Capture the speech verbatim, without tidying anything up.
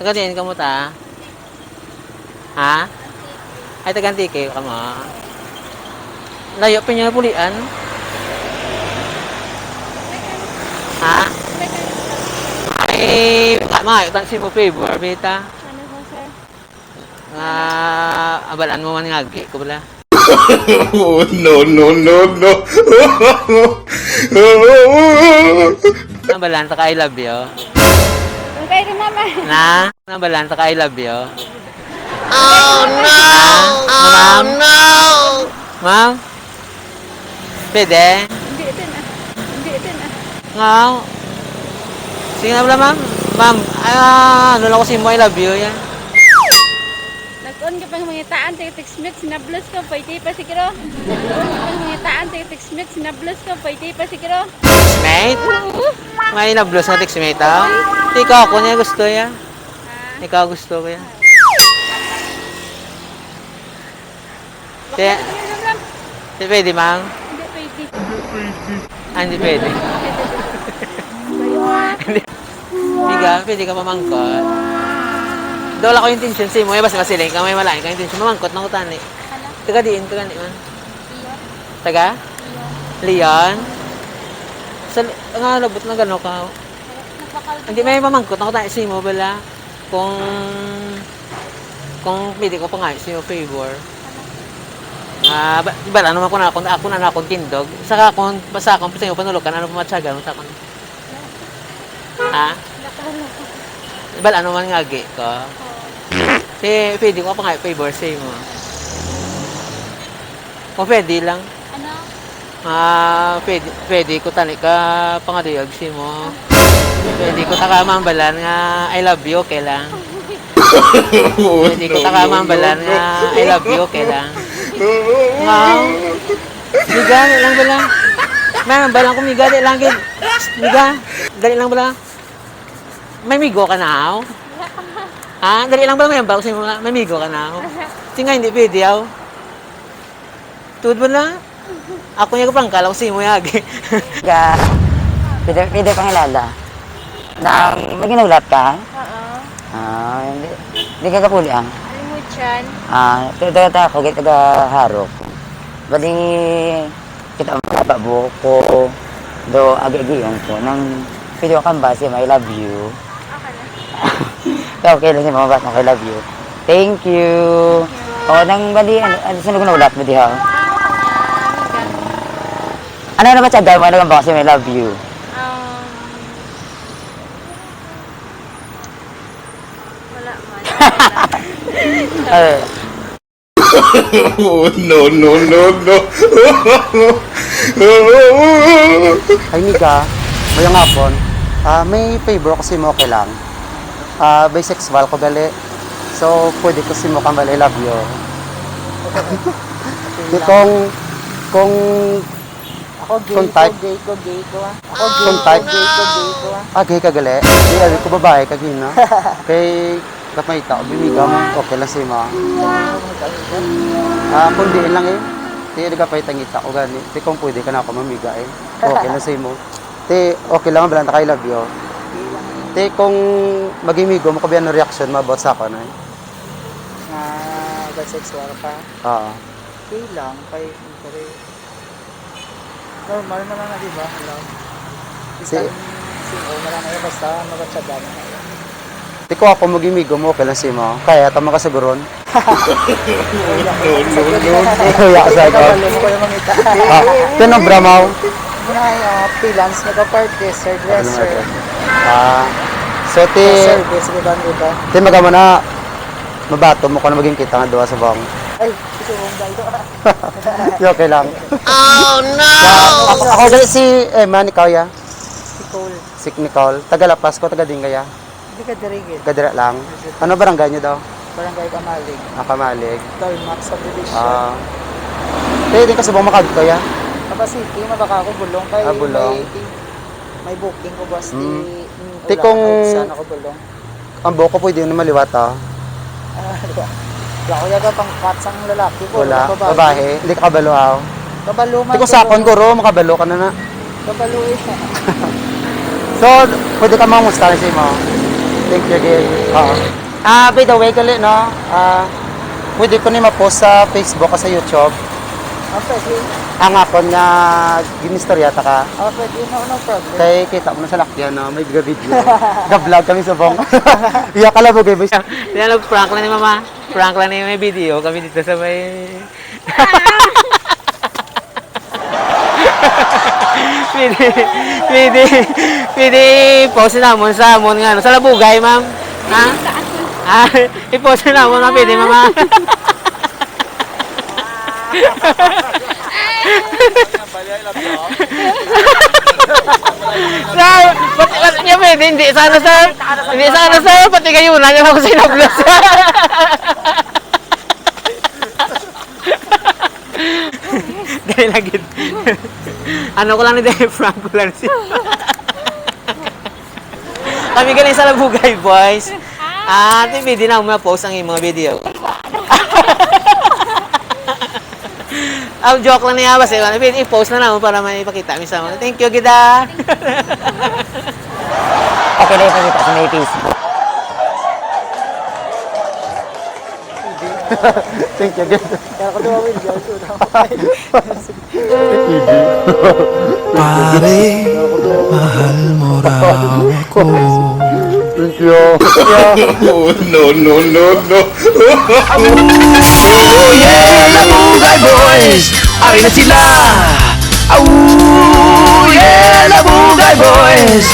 Taga diin kamo ta? Ha? Ay, taga Antique kamo. Layo pa inyo napulian. Ha? Ay, tama, ito si mo favor, beta. Ano ho, sir? Nga, abalaan mo man nga, agi ko bala. Oh, no, no, no, no. Nabalaan ta ka I love you. Kung kayo rin, mama. Na? Nabalaan ta ka I love you. Oh, no! Na? Oh, ma'am? No! Ma'am? Pwede? Hindi din, ah. Hindi din, ah. Nga? Sige na bala, ma'am. Ma'am, ah, ano lang ko sa imo, I love you, yan. Nag-on ka pang mangitaan, text mate, sinablos ka, pwede pa siguro. Nag-on ka pang mangitaan, text mate, sinablos ka, pwede pa siguro. Text mate? Oo. May nablos na text mate, ah? Ikaw, ako niya gusto, ya. Ha? Ikaw gusto ko, ya. Kaya, di pwede, ma'am? Hindi pwede. Ah, hindi pwede. Hindi. Miga, pwede ka mamangkot. Daw wala ko intention sa imo, eh, basta masiling ka, may malain ka intention. Mamangkot na ko tani. Ano? Taga diin ka gani man? Leon. Taga? Leon. Leon? Sa, nga, labot na gano ka. Nagbakal. Hindi, may mamangkot na ko tani sa imo, bala. Kung, kung pwede ko pangayo sa imo favor. Ano? Ah, ba, bala naman ko na akong, ako na na akong tindog. Sa akong, sa akong, sa imo panulokan, ano pa matyagan mo sa akon? Ha? Bala naman nga agi ko. Oo. Eh, pwede ko pa nga favor sa imo. Kung pwede lang. Ano? Ah, pwede, pwede ko tani ka pangaduyag sa imo. Pwede ko ta ka mambalan nga I love you, okay lang? Pwede ko ta ka mambalan nga I love you, okay lang? Nga, miga, di lang bala. May mambalan ko, miga, di lang gid. Miga, dali lang bala. May migo ka na, aw? Ha? Dali lang ba, may ambal ko sa imo nga may migo ka na, aw? Sige nga, hindi pwede, aw. Tuod mo na? Ako niya kapangkalaw sa imo, yagi. Ga, pwede, pwede pangilala. Na, may ginulat ka? Oo. Ah, hindi, hindi ka kapuli, ang? Alam mo, Chan? Ah, taga, taga, taga ako, taga Harok. Bali, kita ang mga buhok ko. Do, agi-agion ko. Nang, pwede ko kang base, I love you. Okay lang. Okay lang si mama, bata, I love you. Thank you. Oh, nang bali, ano, ano, sino ko naulat mo diha? Ano na ba siya, guy? Ano ba kasi I love you? Um, wala man. Ay. Oh, no, no, no, no. Ay, Niga, mayang hapon. Ah, may favor ko sa imo, okay lang? Ah, bisexual ko gali. So, pwede ko sa imo kang I love you. Di kung, kung Ako gay Kung ko, type gay ko, gay ko, ah. Ako gay Kung ko, type gay ko, gay ko, ah. Ah, gay ka gali? Di, abi ko babae ka gina. Kay, kapangita ko, bimiga mo, okay lang sa imo. Ah, kung diin lang eh. Di, di ka pahitangita ko gani. Di kung pwede ka na ako mamiga eh. Okay lang sa imo. Di, okay lang, mabalaan ta ka, I love you. Di, kung magimigo mo, kabi ano reaction mo about sa ako na eh? Nga bisexual ka? Oo. Okay lang, kay, kay, normal man lang na, di ba? Hello. Si Bisan, sin-, oh, wala na yun, basta magatsaga na yun. Di ko ako magimigo mo, okay lang sa imo. Kaya ta makasuguron. Wala ko sa Wala ka sa Kabalo mo ko yung mangita. Ah, tinobra mo? Muna, ah, freelance, makeup artist, hairdresser. Ah, so, ti, Service, di ba, di ba? Ti, magamo na, mabato mo ko na maging kita nga duha sa bang. Ay, gusto mong dalo. Okay lang. Oh, no! Ako, ako gali si Emma, ikaw, ya? Si Cole. Si Nicole. Taga La Paz ko, taga Dingaya. Hindi ka diri, gid. Kadira lang. Ano barangay niyo daw? Barangay Kamalig. Ah, Kamalig. Talmac subdivision. Ah. Kaya din ka subong makadto, ya? Kaba City, mabaka ako bulong kay Ah, bulong. may, may booking ko, boss, Mm. di, mm, Ti wala kung ka, saan ako bulong? Ang buhok ko pwede na maliwat, ah. Ah, wala. Wala ko yaga pang cut sang lalaki ko, Wala. wala babae. Babae. Hindi ka kabalo, ah. Kabalo man Ti kung ko, sakon, bro. guro, makabalo ka na na. Kabalo eh. So, pwede ka mamusta na sa imo? Thank you, Gil. Oo. Ah, by the way, gali, no? Ah, pwede ko ni ma-post sa Facebook o sa YouTube. Okay, sige. Ang akon nga ginistorya ta ka. Okay, di no, no problem. Kay kita mo na sa lakyan, no? May video. Ga-vlog kami sa bong. Iya ka lang, boy. Yan, prank lang ni mama. Prank lang ni may video kami dito sa may... Pwede, pwede, pwede i-post namon sa amon nga, ano, sa Labugay, ma'am. Ha? Ah, i-post namon, ma'am, pwede, ma'am, ha? Sir, pati, pati niya pwede, hindi sana, sir. Hindi sana, sir, pati kayo na niya ako sinablos. Dahil lagi. Ano ko lang ni Dave Frank ko lang si... Kami galing sa Labugay, boys. Ah, ate, pwede na mo post ang imong video. Ang joke lang niya, basta ano, pwede i-post na naman para may ipakita mi sa mga. Thank you, gida. Okay na ipakita sa may Facebook. Thank you, gida. Kaya ko daw ang video. Pare, mahal mo raw ako. Thank you. Oh, no, no, no, no. Oh yeah, Labugay Boys! Ari na sila! Oh yeah, Labugay Boys!